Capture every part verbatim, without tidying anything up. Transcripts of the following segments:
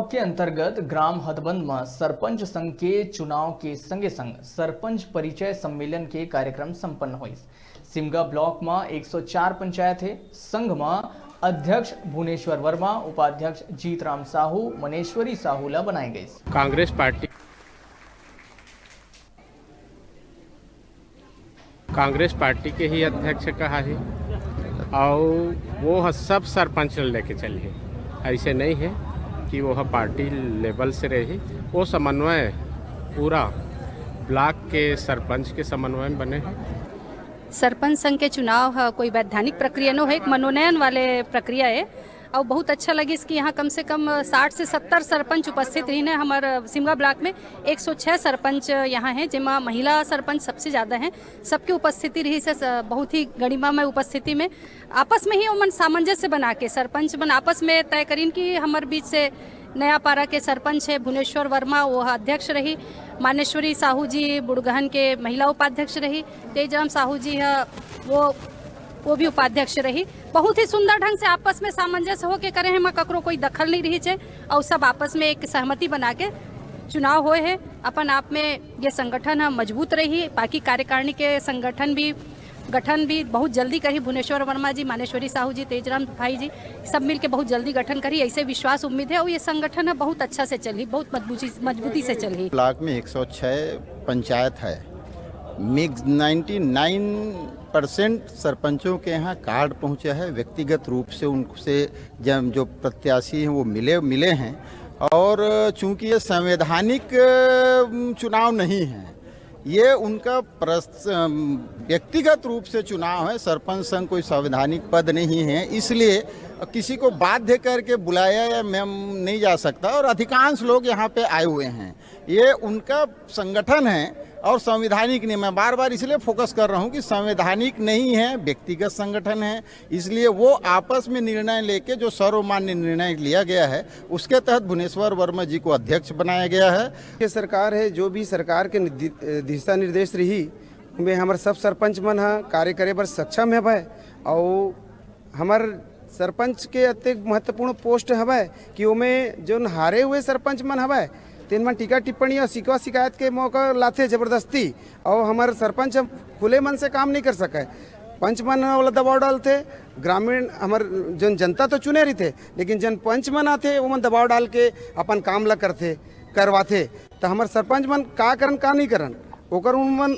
के अंतर्गत ग्राम हथबंद म सरपंच संघ के चुनाव के संगे संग सरपंच परिचय सम्मेलन के कार्यक्रम संपन्न होइस। सिमगा ब्लॉक म एक सौ चार पंचायत हे। संघ म अध्यक्ष भुवनेश्वर वर्मा, उपाध्यक्ष जीतराम साहू, मनेश्वरी साहू ल बनाए गइस। कांग्रेस पार्टी कांग्रेस पार्टी के ही अध्यक्ष कहाही, अउ वो ह सब सरपंच ल लेके चलही। ऐसे नहीं है कि वो ह पार्टी लेवल से रही, वो समन्वय पूरा ब्लॉक के सरपंच के समन्वय में बने हैं। सरपंच संघ के चुनाव ह कोई वैधानिक प्रक्रिया नो है, एक मनोनयन वाले प्रक्रिया है। और बहुत अच्छा लगिस कि यहाँ कम से कम साठ से सत्तर सरपंच उपस्थित रहिन हे। हमर सिमगा ब्लॉक में एक सौ छह सरपंच यहाँ हैं, जेमा महिला सरपंच सबसे ज़्यादा हैं। सबके उपस्थिति रहिस हे, स-, बहुत ही गरिमामय उपस्थिति में। आपस में ही ओमन सामंजस्य बना के सरपंच मन आपस में तय करिन कि हमर बीच से नया पारा के सरपंच है भुवनेश्वर वर्मा, वो ह अध्यक्ष रही। मानेश्वरी साहू जी बुड़गहन के महिला उपाध्यक्ष रही। तेजराम साहू जी ह वो वो भी उपाध्यक्ष रही। बहुत ही सुंदर ढंग से आपस में सामंजस्य होके करे हे, एमा ककरो कोई दखल नहीं रहिस हे और सब आपस में एक सहमति बना के चुनाव होए हे। अपन आप में ये संगठन ह मजबूत रही, बाकी कार्यकारिणी के संगठन भी, गठन भी बहुत जल्दी करही। भुवनेश्वर वर्मा जी, मानेश्वरी साहू जी, तेजराम भाई जी, सब मिलके बहुत जल्दी गठन करही, ऐसे विश्वास उम्मीद है। और ये संगठन ह बहुत अच्छा से चलही, बहुत मजबूती मजबूती से चलही। ब्लॉक में एक सौ छह पंचायत है, मिक्स नाइन्टी नाइन परसेंट सरपंचों के यहाँ कार्ड पहुँचा है, व्यक्तिगत रूप से उनसे जब जो प्रत्याशी हैं वो मिले मिले हैं। और चूंकि ये संवैधानिक अम, चुनाव नहीं है, ये उनका प्रस-, अम, व्यक्तिगत रूप से चुनाव है। सरपंच संघ कोई संवैधानिक पद नहीं है, इसलिए किसी को बाध्य करके बुलाया या मैं नहीं जा सकता। और अधिकांश लोग यहाँ पे आए हुए हैं, ये उनका संगठन है और संवैधानिक नहीं। मैं बार बार इसलिए फोकस कर रहा हूँ कि संवैधानिक नहीं है, व्यक्तिगत संगठन है, इसलिए वो आपस में निर्णय लेके जो सर्वमान्य निर्णय लिया गया है, उसके तहत भुवनेश्वर वर्मा जी को अध्यक्ष बनाया गया है। ये सरकार है, जो भी सरकार के निर्दि-, दिशा निर्देश रही, उनमें हमर सब सरपंच मन ह कार्य करे बर सक्षम है भाई। और हमर सरपंच के अतेक महत्वपूर्ण पोस्ट हवय कि ओमे जोन हारे हुए सरपंच मन हवय, तेन मन टीका टिप्पणी और शिकवा शिकायत के मौका लाथे जबरदस्ती, और हमर सरपंच ह खुले मन से काम नहीं कर सकय। पंच मन ओला दबाव डालथे, ग्रामीण हमर जोन जनता तो चुने रहिथे, लेकिन जन पंच मन आथे, ओमन दबाव डाल के अपन काम ला करथे, करवाथे। तो हमर सरपंच मन का करन, का नहीं करन, ओकर उमन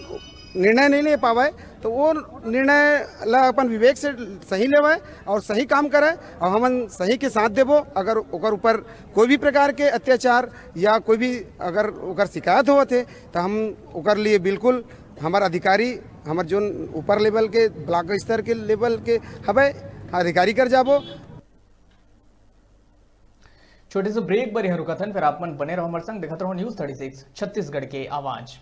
निर्णय नहीं ले पावय, तो वो निर्णय ला अपन विवेक से सही लेवय और सही काम करय, और हमन सही के साथ देबो। अगर ओकर ऊपर कोई भी प्रकार के अत्याचार या कोई भी अगर ओकर शिकायत होवत हे, तो हम ओकर लिए बिल्कुल हमर अधिकारी, हमर जोन ऊपर लेवल के, ब्लॉक स्तर के लेवल के हवय, अधिकारी कर जाबो। छोटे से ब्रेक बर यहाँ रुकत हन, फिर आप मन बने रहो हमर संग, देखत रहो न्यूज़ थर्टी सिक्स छत्तीसगढ़ के आवाज़।